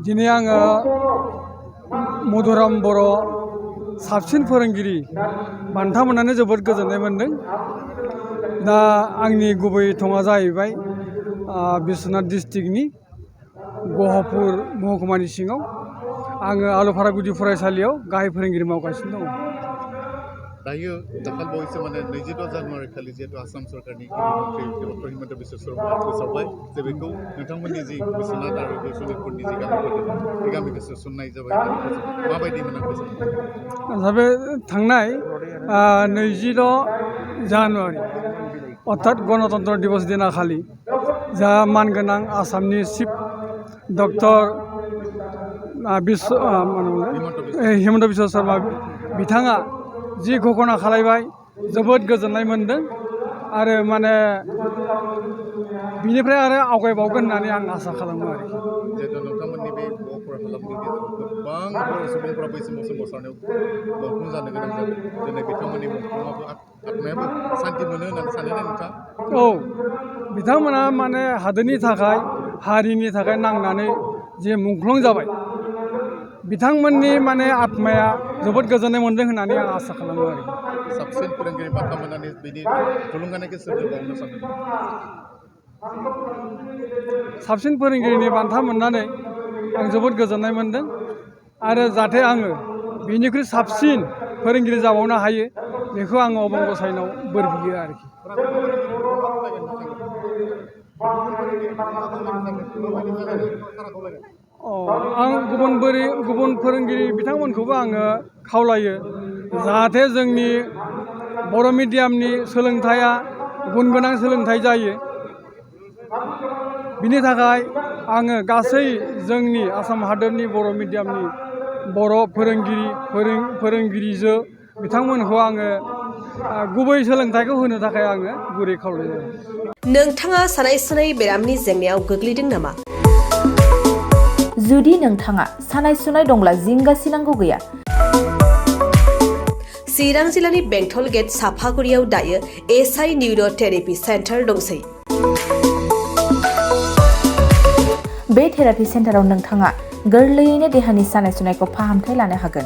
दिनै आङो मधुराम बर' साबसिन फोरोंगिरि बान्था मोननानै जोबोद गोजोननाय मोन्दों। दा आंनि गुबै थङा जाहैबाय बिश्वनाथ डिस्ट्रिक्टनि गहपुर महकुमानि सिङाव आङो आलुफारा गुदि फरायसालियाव गाहाय फोरोंगिरि मावगासिनो दङ। दायो दाखाल बावैसो माने 22 जानुवारि खालि जिहेतु आसाम सरकारनि गिबि मन्थ्रि डक्टर हिमन्त बिश्व शर्माया फोसावबाय जे बेखौ नोंथांमोननि जि बिश्वनाथ आरो बे सनितपुरनि जि गामिफोर दङ बे गामिखौ सोसननाय जाबाय होननानै फोसावबाय। माबायदि मोनाखै दा बे थांनाय 22 जानुवारि अर्थात गणतन्त्र दिवस दिनाखालि जा मानगोनां आसामनि चिफ डक्टर हिमन्त बिश्व शर्मा बिथाङा जि घोषणा खालामबाय जोबोद गोजोननाय मोन्दों आरो माने बिनिफ्राय आरो आवगायबावगोन होननानै आं आसा खालामो आरो। जिहेतु नोंथांमोननि बे गहपुर हालामनि गेजेराव गोबां बर' सुबुंफोरा बै समाव सोमावसारनायाव मुंख्लं जानो गोनां जादों। दिनै बिथांमोननि मुंख्लङाबो आत्मायाबो सान्ति मोनो होननानै सानो ना नोंथाङा? औ, बिथांमोना माने हादोरनि थाखाय हारिनि थाखाय नांनानै जे मुंख्लं जाबाय बिथांमोननि माने आत्माया जोबोद गोजोननाय मोन्दों होननानै आं आसा खालामो आरो। साबसिन फोरोंगिरि बान्था मोननानै बिनि थुलुंगानायखौ सोरनो बावनो सानदों? साबसिन फोरोंगिरिनि बान्था मोननानै आं जोबोद गोजोननाय मोन्दों आरो जाहाथे आङो बिनिख्रुइ साबसिन फोरोंगिरि जाबावनो हायो बेखौ आङो अबं गसाइनाव बोर बियो आरोखि। आं गुबुन फोरोंगिरि बिथांमोनखौबो आङो खावलायो जाहाथे जोंनि बर' मिडियामनि सोलोंथाइया गुन गोनां सोलोंथाइ जायो। बिनि थाखाय आङो गासै जोंनि आसाम हादोरनि बर' मिडियामनि बर' फोरोंगिरिजो बिथांमोनखौ आङो गुबै सोलोंथाइखौ होनो थाखाय आङो गुरै खावलायो। नोंथाङा सानाय सुनाय बेरामनि जेंनायाव गोग्लैदों नामा? जुदि नोंथाङा सानाय सुनाय दंब्ला जिंगा सिनांगौ गैया। चिरां जिल्लानि बेंटल गेट साफागुरियाव दायो एसआइ निउर' थेरापि सेन्टार दंसै। बे थेरापि सेन्टाराव नोंथाङा गोरलैयैनो देहानि सानाय सुनायखौ फाहामथाय लानो हागोन।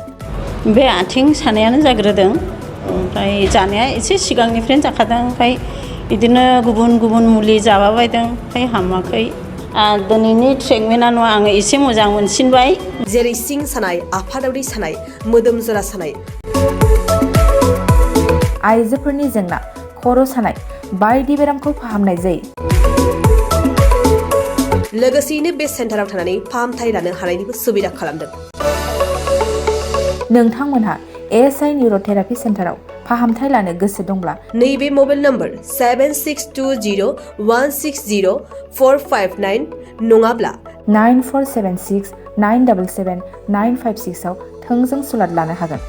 बे आथिं सानायानो जाग्रोदों, ओमफ्राय जानाया एसे सिगांनिफ्रायनो जाखादों, ओमफ्राय बिदिनो गुबुन मुलि जाबाबायदों, ओमफ्राय हामाखै। दिनैनि ट्रिटमेन्टआ आङो एसे मोजां मोनसिनबाय। जेरै सिं सानाय, आफादावरि सानाय, मोदोम जरा सानाय, आइजोफोरनि जेंना, खर' सानाय बायदि बेरामखौ फाहामनाय जायो। लोगोसेयैनो बे सेन्टाराव थानानै फाहामथाय लानो हानायनिबो सुबिदा खालामदों। नोंथांमोनहा एसआइ निउर' थेरापि सेन्टाराव फाहामथाय लानो गोसो दंब्ला नैबे मबाइल नम्बर 7620160459 नङाब्ला 9476977956 आव थोंजों सुलाद लानो हागोन।